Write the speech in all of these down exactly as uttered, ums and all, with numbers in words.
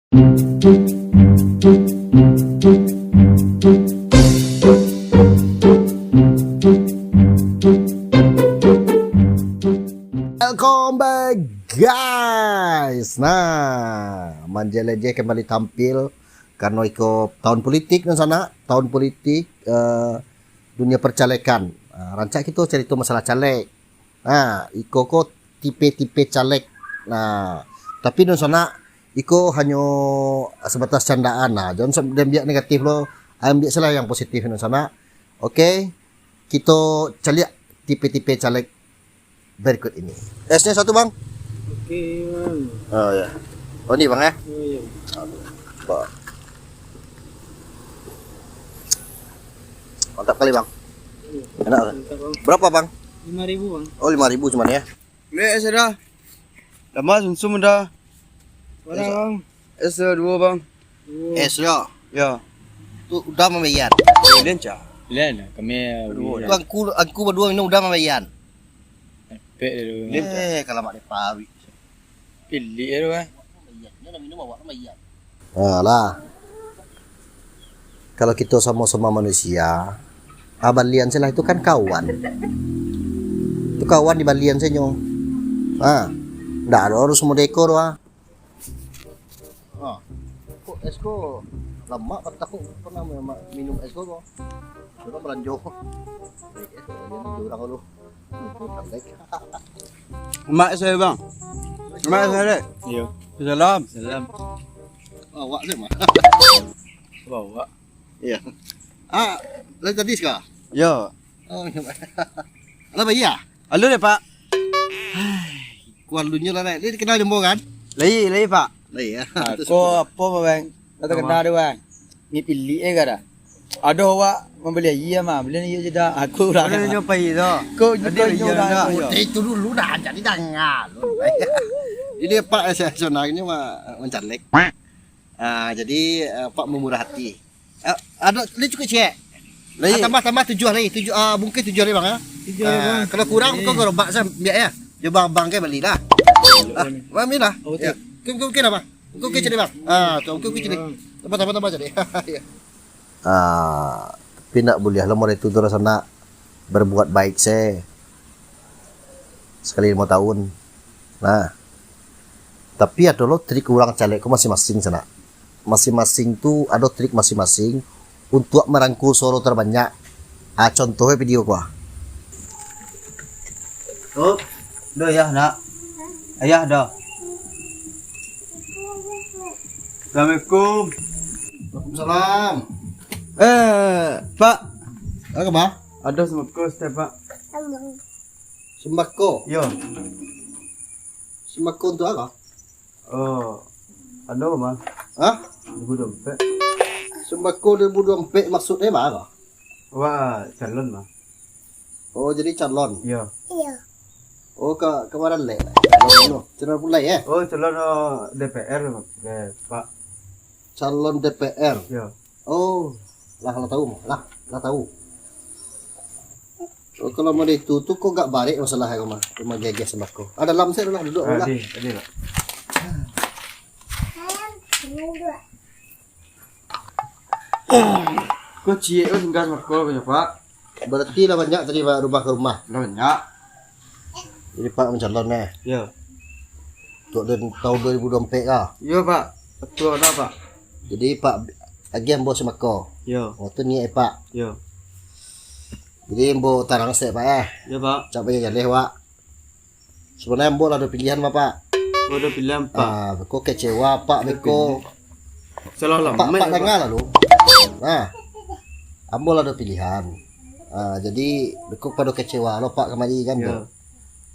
Welcome back, guys. Nah, Manjelejeh kembali tampil karena iko tahun politik, dunsanak, tahun politik, eh, dunia percalekan. Nah, rancak kito carito masalah caleg. Nah, iko ko tipe-tipe caleg. Nah, tapi dunsanak, iko hanyo sebatas candaan. Nah, jangan sam-, diambiak negatif lo. Ambiak salah yang positif, dunsanak. Oke, kito caliak tipe-tipe caleg berikut ini. Esnya satu, Bang. Oke, Bang. Oh, ya. Oh, ini, Bang, ya? Oh, iya. Bang. Mantap kali, Bang. Iya. Enak, Bang. Mantap, Bang. Berapa, Bang? Lima ribu, Bang. Oh, lima ribu cuman, ya? Lek, es dah. Damas, sunsum dah. Mana, Bang? Es dah dua, Bang. Dua. Es dah. Ya. Tu udah mambayar. Lian, Cak. Lian, kami. Aduh, tu angku, angku berdua minum udah mambayar. Epek dia dulu. Eh, kalau mak dia paruik. Pilih dia tu, eh. Nah, lah. Kalau kito samo-samo manusia, ah, balian se lah, itu kan kawan. Itu kawan di balian se nyo. Ah, ndak ado harus modeko tu, ah. Ah, kok es ko lamak, patah kok pernah ma-, minum es ko, ko? Sudah belanjo. Eh, es ko, jangan jurang dulu. Mak saya, Bang. Mak saya, Dek. Iyo. Salam. Salam. Awak saya, Mak. Bawa. Iya. Ah, lai tadi saka? Yo. Oh, iya, Pak. Alah, Pak, iya? Halo deh, Pak. Kualunyo lah, Dek. Dia dikenal Jombo, kan? Lai, lai, Pak. Lai, ya. Ah, ko apo, Bang? Kata kenal dia, Bang. Ni pilih eh, kada. Ado awak mambali aia mah, bali aia je dah. Aku urang. Ado nyo pai tu. Ko nyo pai nyo urang. Oh, itu dulu dah, jadi danga lu. Jadi Pak, eh, sebenarnyo mah, eh, mancalek. Ah, jadi, eh, Pak mamurah hati. Eh, ado, lai cukuik ciek. Lai. Ah, tambah, tambah tujuah lai. Tujuah, ah, bungkuih tujuah lai, Bang, ya. Tujuah lai, Bang. Kalau kurang, kau gerobak sajo, biak ya. Jo Bang, Bang ke bali lah. Ah, Bang, bali lah. Oh, betul. Ya. Oke, oke, oke lah, Bang. Oke, oke, ciek, Bang. Ah, tu, oke, oke, ciek. Tambah, tambah, tambah, ciek. Ya. Ah, tapi ndak buliah lah model tu, tu rasa nak berbuat baik se sekali limo tahun. Nah, tapi ado lo trik urang caleg ko masing-masing, sanak. Masing-masing tu ado trik masing-masing untuak marangkul suaro terbanyak. Ah, contoh e video ko, ah. Oh, doh, Ayah, nak. Ayah, doh. Assalamualaikum. Waalaikumsalam. Eh, Pak. Apo, Bang? Ado sembako stek, Pak. Sembako? Yo. Sembako untuak apo? Oh, ado, Bang. Hah? Duo ribu dua puluh ampek. Sembako duo ribu dua puluh ampek maksudnyo apo? Wah, calon, Bang. Oh, jadi calon? Iyo. Iyo. Oh, ka, ka ma lai? Calon anu, calon pulai, eh? Oh, calon, oh, D P R, eh, Pak. Calon D P R? Iyo. Oh, lah, lah tahu, lah, lah tahu. Oh, kalau model itu, tu kok gak barek masalah ko mah, rumah geges sembako. Ah, dalam se lah, duduak lah. Adi, adi, Pak. Ko ciek ko tingga sembako ko nyo, Pak. Berarti lah banyak tadi, Pak, rumah ke rumah. Lah banyak. Jadi, Pak mancalon, eh? Yo. Untuk den-, tahun duo ribu dua puluh ampek kah? Yo, Pak. Betul ado, Pak. Jadi, Pak agiah ambo sembako. Yo. Oh, tu niat, eh, Pak. Yo. Jadi, ambo tarang sek, Pak, eh. Yo, Pak. Cak bayar jaleh, Pak. Sebenarnyo ambo lah ado pilihan, Bapak. Oh, ado pilihan, Pak. Ah, beko kecewa, Pak, beko. Salah Pak, lamo, Pak, Pak. Danga lah lu. Nah, ambo lah ado pilihan. Ah, jadi, beko pado kecewa lo, Pak, kamari kan, yo.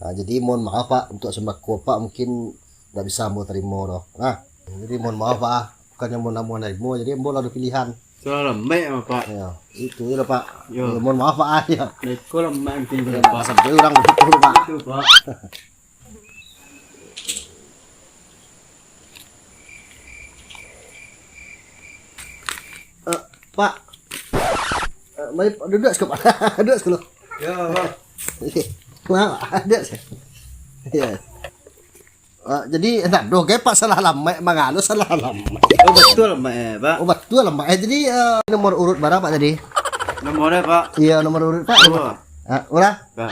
Nah, jadi mohon maaf, Pak, untuk sembako, Pak, mungkin ndak bisa ambo tarimo doh. Nah, jadi mohon maaf, Pak, ah. Bukannyo ambo ndak mau narimo, jadi ambo lah ado pilihan. Salah lambek mah, Pak. Yo, itu je lah, Pak. Yo. Yo, mohon maaf, Pak, ah, yo. Beko lambek mungkin, Pak. Sampai urang begitu, Pak. Itu, Pak. Eh, Pak. Eh, mari, Pak, duduak sikok, Pak. Duduak sikok lu. Yo, Pak. Oke. Maaf, Pak. Duduak sikok. Yo. Ah, jadi, nah, doh, kayak Pak salah alamat, mangalo salah alamat. Oh, batua alamat, eh, Pak? Oh, batua alamat. Eh, jadi, eh, nomor urut bara, Pak, tadi? Nomor, eh, Pak? Iyo, nomor urut, Pak. Dua. Ah, urang? Pak.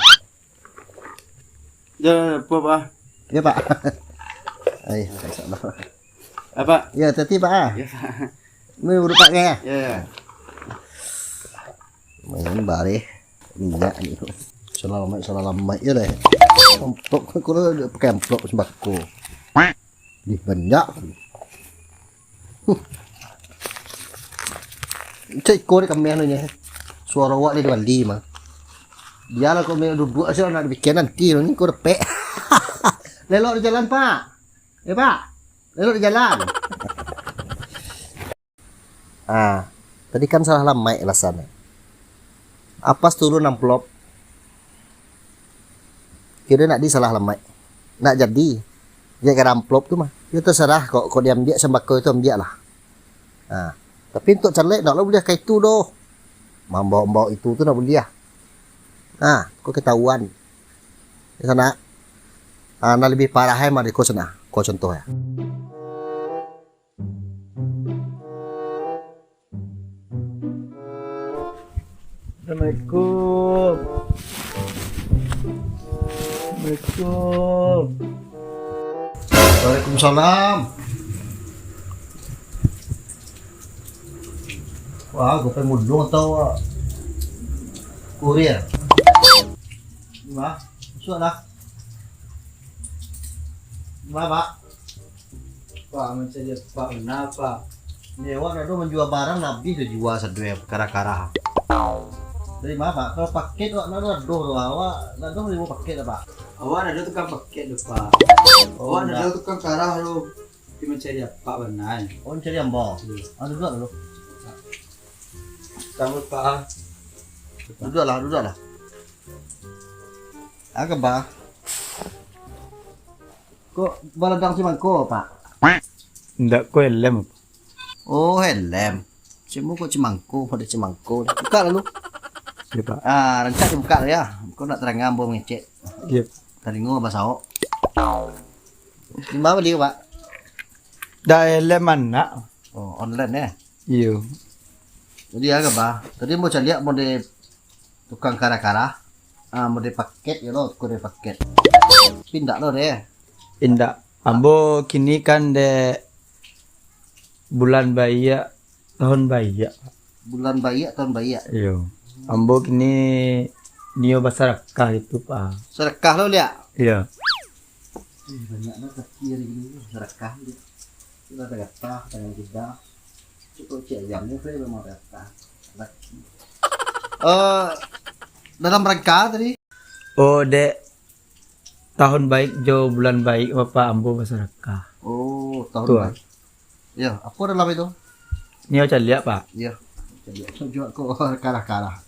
Yo, apo, Pak? Yo, Pak. Ai, insyaallah. Apo? Yo, tati, Pak, ah. Yo, Pak. Ini urut, Pak, ya? Yo, yo. Main bareh minyak ni. Salah alamat, salah alamat je deh. Amplop kan, kalau dia pakai amplop sembako. Dih, banyak. Huh. Cek iko deh kami anunya. Suara awak ni dibali mah. Biarlah kau main duduk aja nak dibikin nanti ni kau depek. Lelok di jalan, Pak. Ya, Pak. Lelok di jalan. Ah, tadi kan salah alamat rasanya. Apas turun amplop. Kira nak di salah alamat. Nak jadi. Dia kira amplop tu mah. Dia terserah kok, kok diambiak sembako itu ambiak lah. Ah, tapi untuk caleg nak lah boleh kayak itu doh. Mambawa-bawa itu tu nak boleh. Ah, kok ketahuan. Di sana. Ah, nak lebih parah ai mah di kos sana. Kos contoh ya. Assalamualaikum. Assalamualaikum. Waalaikumsalam. Wah, gue pengen mudung atau kurir? Wah, masuk lah. Wah, Pak. Pak, mancari Pak bana, Pak. Ni awak ndak ado manjua barang, lah abih tu jua sadonyo, karah-karah. Dari ma, Pak? Kalau paket awak ndak ado doh, awak ndak ado manjua paket, Pak. Awak ndak ado tukang paket tu, Pak. Oh, awak ndak ado tukang karah tu. Tapi mancari Apak bana. Oh, mancari ambo. Iyo. Ah, duduak dulu. Sambut, Pak. Duduaklah, duduaklah. Apo, Pak? Kok baladang cimangko, Pak? Indak, ko helem. Oh, helem. Cimo kok cimangko, ado cimangko. Buka lalu. Iyo, Pak. Ah, rancak dibuka tu ya. Kok nak tarangan ambo mangecek. Iyo. Talingo basaok. Di ma bali ko, Pak? Di helem anak. Oh, online ya? Iyo. Jadi apo, Pak? Tadi ambo caliak mode tukang karah-karah. Ah, mode paket yo lo, mode paket. Tapi indak lo deh. Indak. Ambo kini kan dek bulan baiak, tahun baiak. Bulan baiak, tahun baiak. Iyo. Ambo kini nio basarakah itu, Pak. Sarakah lo liak? Iyo. Eh, banyak lah kaki hari ini, sarakah gitu. Sudah ada gatah, tangan kita. Cukup cek ayam ni, saya memang gatah. Laki. Eh, dalam rangka tadi? Oh, dek tahun baik jo bulan baik, Bapak ambo basarakah. Oh, tahun baik. Yo, apo dalam itu? Nio caliak, Pak. Yo, caliak. Tunjuak ko karah-karah.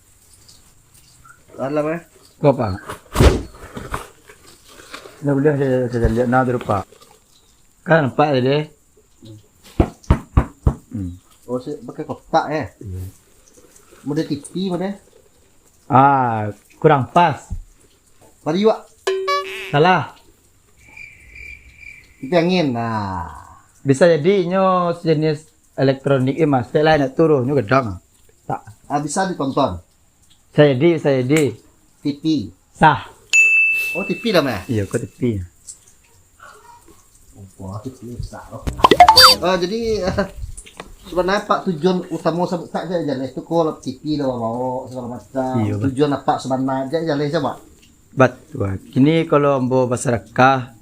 Dalam, eh? Ko, Pak. Ndak buliah, saya, saya caliak. Nah, tu, Pak. Kan nampak tadi? Hmm. Oh, si pakai kotak, eh? Iyo. Model T V, model? Ah, kurang pas. Pariuak. Salah. Itu angin. Nah. Bisa jadi inyo sejenis elektronik, eh, Mas. Cek lah nak turun, nyo gadang. Tak. Ah, bisa ditonton. Bisa jadi, bisa jadi. T V. Sah. Oh, T V lah, Mas? Iyo, ko T V. Wah, itu besar loh. Ah, jadi, eh, sebenarnya, Pak, tujuan utama sa-, tak saya jaleh tu kalau T V lah bawa segala macam. Iyo, Pak. Tujuan apa sebenarnya jaleh coba? Batua. Kini kalau ambo basarakah,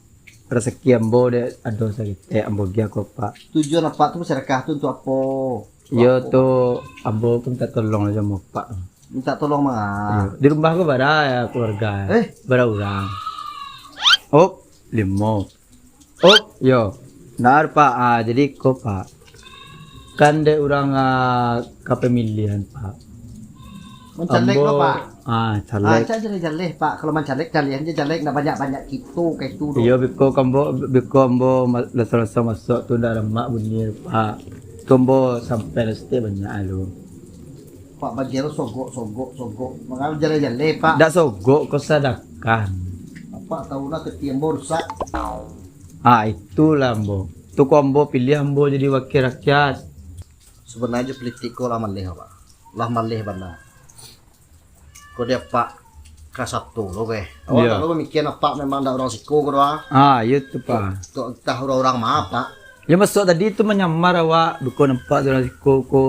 rasaki ambo dek ado saketek ambo agiah ko, Pak. Tujuan apa tu basarakah tu untuk apo? Iyo, tu ambo minta tolong aja sama Pak. Minta tolong mah. Iyo. Di rumah ko bara ya keluarga. Eh? Bara urang. Op, limo. Op, yo. Nah, Pak, ah, jadi ko, Pak. Kan dek urang, ah, ka pemilihan, Pak. Mancalek lo, Pak? Ah, calek. Ah, cak jaleh-jaleh, Pak. Kalau mancalek, calek aja jaleh, ndak banyak-banyak kito ka itu doh. Iyo, biko ambo, biko ambo ma-, langsung-langsung masuk tu ndak lamak bunyi, Pak. Ko ambo sampai lah setiap banyak alu. Pak, bagian lo sogok, sogok, sogok. Mangalo jaleh-jaleh, Pak. Ndak sogok, ko sadakah. Apak tahu lah ketiak ambo rusak. Ah, itulah ambo. Tu ko ambo piliah ambo jadi wakil rakyat. Sabananyo politik ko lah maleh, Pak. Lah maleh bana. Ko di apak ka sato lo, weh. Awak Iyo. tak lo mamikian apak memang dak urang siko ko doh, ah. Ah, iyo tu, Pak. Tu entah urang-urang ma, Pak. Yo, masuak tadi tu manyamar awak, bukan nampak tu urang siko ko.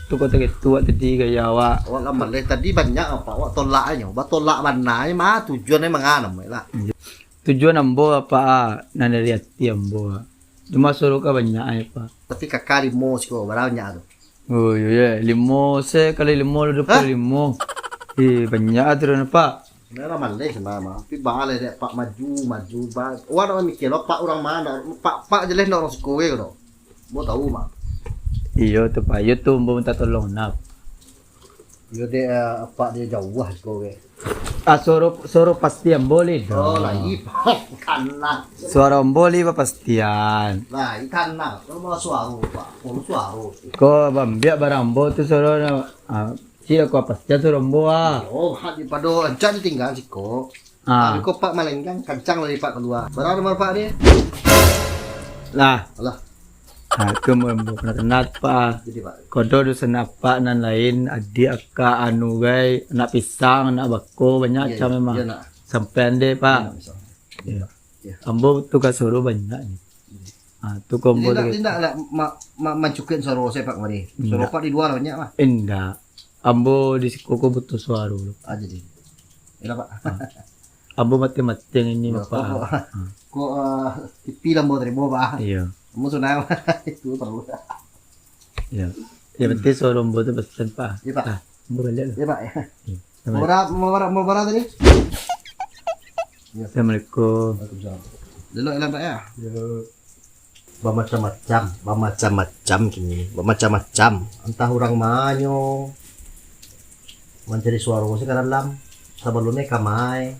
Tu ko taketu awak tadi gaya awak. Awak lah maleh tadi banyak apak, awak tolak nyo. Batolak bana nyo mah, tujuan nyo mangana, lah. Iyo. Tujuan ambo apak, ah, nan dari ati ambo, ah. Cuma suaro ka banyak ai, Pak. Tapi kaka limo siko, bara banyak tu? Oh, iyo, iyo. Limo se kali limo, duo puluah limo. Eh, banyak tu dah, Pak. Nah, lah maleh sebenarnya, mah. Tapi baleh dek, Pak, maju, maju, ba-, wah, nak mikir lo, Pak, urang ma, Pak, Pak, jaleh nak urang siko ko doh. Mau tahu, Mak? Iyo tu, Pak. Iyo tu, ambo minta tolong, nah. Iyo, dek, eh, apak dia jauah siko, weh. Ah, suaro, suaro pasti ambo lai, Oh, doh. lai, Pak. Tanang. Suaro ambo lai bapastian. Lai, tanang. Kalau mau suaro, Pak. Kalau suaro. Ko bambiak barang ambo tu suaro, ah, cik, ko pastian suaro ambo, ah. Yo, Pak, daripada ancak ditinggal siko. Ah. Tapi ko Pak malenggang, kancang lai Pak kalua. Bara nomor Pak dia? Lah. Alah. Ah, tu ambo, ambo pernah kenal, Pak. Jadi, Pak. Kodo dosen apak nan lain, adiak, akak, anu gai, anak pisang, anak bako, banyak Iya, macam iya, memang. iya, nak. Sampai ande, Pak. Iya, nak pisang. Iya. Iya. Ambo tukar suaro banyak ni. Iya. Ah, tu ko ambo Jadi, nak, tu. Indak, nak ma-, ma-, mancukuik suaro saya, Pak, kemari. Suaro Indak. Pak di luar banyak, Pak. Indak. Ambo di siko ko butuh suaro lo. Ah, jadi. Yalah, Pak. Ah. Ambo mati-mati ini, Yo, Bapak. kok, Ah. kok, ah, T V lah ambo tarimo, Pak. Iya. Ambo sunai, Pak. Itu perlu. Iya. Yang penting suaro ambo tu pesan, Pak. Iya, Pak. Ah, ambo balik lah. Iya, Pak. Iya. Mau bara, mau bara, mau bara tadi? Iya. Assalamualaikum. Waalaikumsalam. Dulu, Elan, Pak, ya? Yo. Bamacam-macam, bamacam-macam kini, bamacam-macam. Antah urang ma nyo mancari suaro se ka dalam. Sabalumnyo ka ma e.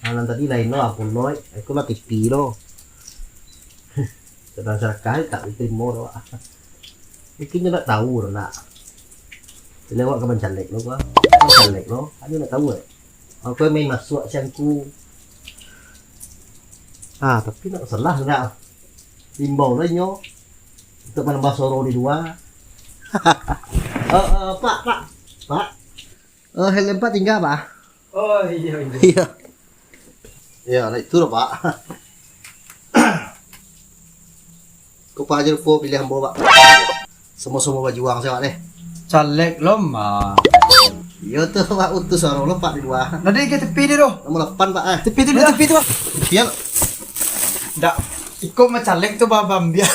Nah, nan tadi lain lo, ampun lo, iko lah T V lo. Sadang sadakah tak diterimo lo. Mungkin nyo ndak tahu lo nak. Jadi awak ka mancalek lo, Bang. Mancalek lo, ajo ndak tahu, eh. Aku main masuak siangku. Ah, tapi ndak salah ndak. Imbau lah inyo. Untuk manambah suaro di lua. Eh, eh, Pak, Pak. Pak. Eh, helm Pak tingga, Pak? Oh, iya, iya. Iya. Ya, lah itu lah, Pak. Ko Pak Haji lupo pilih ambo, Pak. Samo-samo bajuang se, Pak, deh. Caleg lo mah. Iyo tu, Pak, utuih suaro lo, Pak, di lua. Nah, dek, ke tepi dia tu. Nomor lapan, Pak, eh. Tepi tu, Nah. tepi tu, Pak. Tepi, ya. Ndak, iko mah caleg tu, Bang, Bang, biar.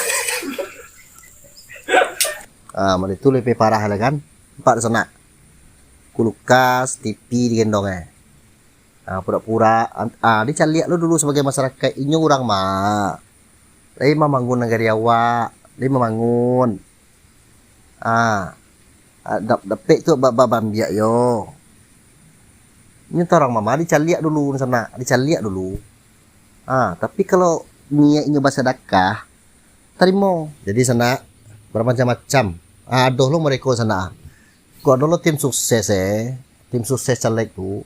Ah, mari tu lebih parah lah kan. Nampak di sana. Kulkas, T V digendong, eh. Ah, pura-pura, an-, ah, dicaliak lo dulu sabagai masarakaik, inyo urang ma. Lai mambangun nagari awak, lai mambangun. Ah, ah, dap-, dapek tu ba-, ba-, bambiak yo. Inyo tu urang ma, dicaliak dulu di sana, dicaliak dulu. Ah, tapi kalau niat inyo basadakah, tarimo. Jadi sanak, bamacam-macam. Ah, adoh lo mereko sanak. Kok ado lo tim sukses, eh. Tim sukses caleg tu.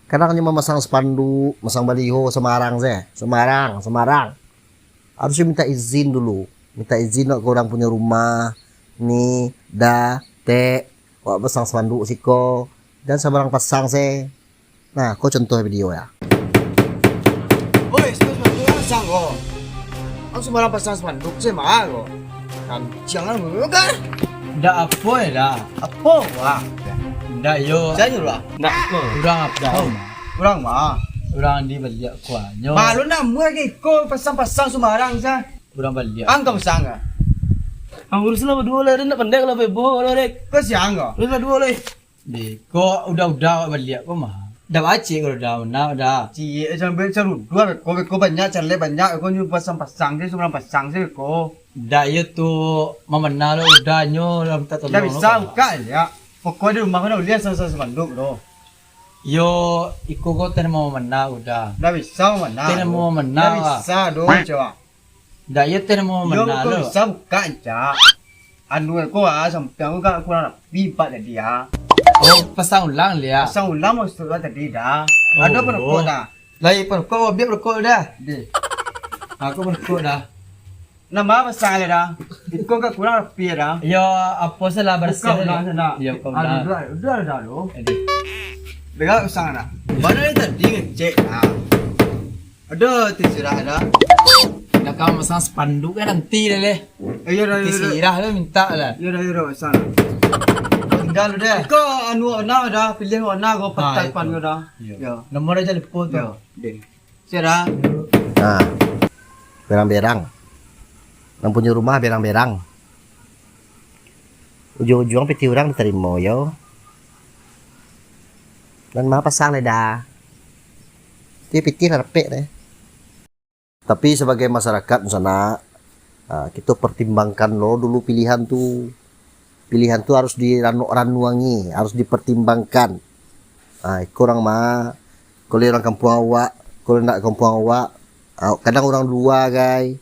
Kadang nyo mamasang spanduk, masang baliho, sembarang se. Sembarang, sembarang. Harus minta izin dulu. Minta izin ka urang punyo rumah. Ni, da, tek. Wak pasang spanduk siko. Jan sembarang pasang se. Nah, ko contoh video ya. Oi, spanduk pasang ko. Ang sembarang pasang spanduk se mah ko. Kancang ang ko. Ndak apo yo, Da. Apo, Wak? Ndak yo. Jan lah. Ndak ko. Urang apo? Ndak ko. Urang ma? Urang di baliak ko nyo. Malu namuah ko pasang-pasang sembarang se. Urang baliak. Ang ka pasang ka? Ang urus lah baduo lah, ndak pandai kalau bebo lah, Dek. Ko siang ko? Urus lah duo lah. Dek, ko udah-udah awak baliak ko mah. Dah bacik ko dah, nah dah. Ciek sampai saruduar, ko, ko banyak, caleg banyak, ko nyo pasang-pasang se, sembarang pasang se ko. Dak, iyo tu, mamanah lo udah nyo lah minta tolong. Dak bisa, buka aja. Pokok di rumah ko dak buliah pasang spanduk tu. Yo, iko ko teh mau mamanah udah. Dak bisa mamanah. Teh mau mamanah. Dak bisa doh, coba. Dak, iyo teh mau Yo, mamanah kok lo. Bisa buka, Cak? Anu ko ah, sampiang ko kurang rapi empat tadi ah. Oh, pasang ulang liak. Pasang ulang maksud lah tadi dah. Oh. Ado parokok dah? Lai parokok, biak parokok dah. Deh. Aku barukuk dah. Nambah pasang aja dah. Iko agak kurang rapi dah. Yo, apo salah barasiah ulang sanak. Yo, kau ulang. Aduh, aduh, aduh, aduh. Aduh. Dengar pasang dah. Baru dari tadi ngecek dah. Aduh, tu sirah dah. Nak kau masang spanduk kan nanti dah leh. Eh, iyo dah, iyo dah. Sirah tu minta lah. Iyo dah, iyo dah, pasang. Tinggal udah. Kau anu warna dah, pilih warna kau. Ah, patai pan kau dah. Iyo. Nomor aja lupa tu. Iyo, deh. Sudah. Nah, berang-berang. Nan punyo rumah berang-berang. Ujuang-ujuang pitih urang ditarimo yo. Nan maha pasang le dah. Ti pitih lah repek deh. Tapi sabagai masyarakat sanak, ah, kito pertimbangkan lo dulu pilihan tu. Pilihan tu harus diranuk-ranuangi, harus dipertimbangkan. Ah, iko urang ma, kalau urang kampuang awak, kalau ndak kampuang awak, ah, kadang urang lua gai,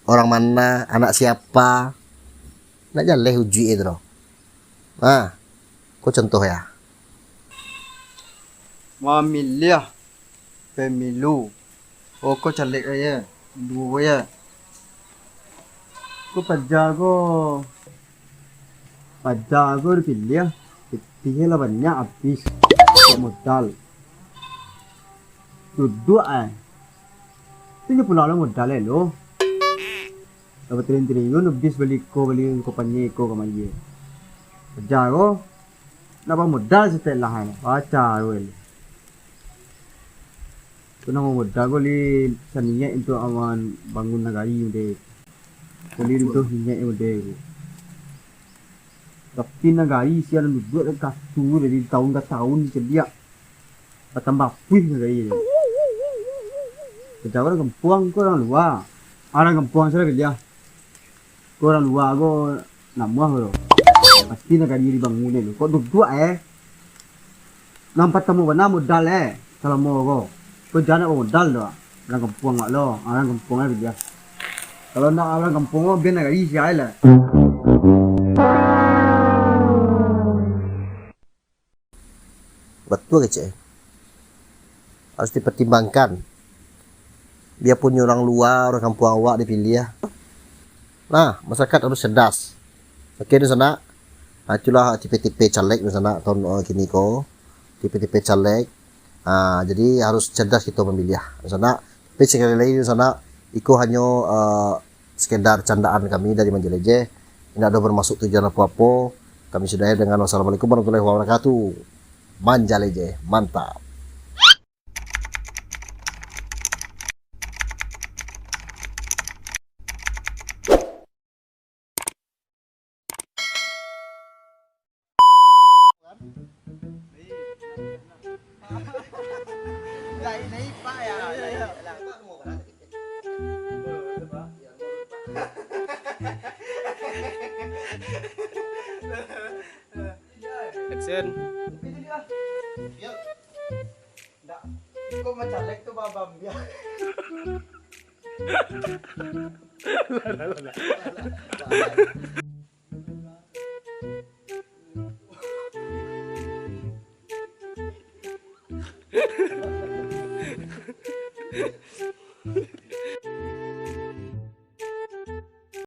urang mana, anak siapa, ndak jaleh ujuik itu doh. Ah, ko contoh ya. Mamiliah pemilu. Oh, ko caleg ko ye. Duo ye. Ko paja ko. Paja ko dipiliah. Pitih lah banyak abih. Kok modal. Duduak eh. Tu nyo pulang lah modal eh lo. Dapat triliun-triliun, abih bali ko, bali ko panye ko kamari. Paja ko. Nak bamodal saketek lah, eh. Baca ko, eh. Tu nan bamodal ko, li, saniaik untuak awan bangun nagari mode. Ko li duduak niaik mode ko. Tapi nagari sia nan duduak dari kasu, dari taun ka taun dicaliak. Batambah puih nagari ko. Paja ko urang kampuang ko urang lua. Urang kampuang sudah piliah. Ko urang lua ko namuah ko. Pasti nagari dibangun dulu. Kok duduak eh. Nan partamo bana modal eh. Salamo ko. Ko jan nak modal doh. Urang kampuang wak lo. Urang kampuang eh piliah. Kalau ndak urang kampuang ko, biar nagari sia lah. Batua kecek. Harus dipertimbangkan. Biarpun urang lua, urang kampuang awak dipiliah. Nah, masyarakat harus cerdas. Oke, dunsanak. Nah, itulah tipe-tipe caleg, dunsanak, tahun, eh, kini ko. Tipe-tipe caleg. Ah, jadi harus cerdas kito mamiliah, dunsanak. Tapi sekali lagi, dunsanak, iko hanyo, eh, sekedar candaan kami dari Manja Lejeh. Indak ado bermaksud tujuan apo-apo. Kami sudahi dengan wassalamualaikum warahmatullahi wabarakatuh. Manja Lejeh, mantap. Action. Ndak, kok mancalek tu, Bang, Bang?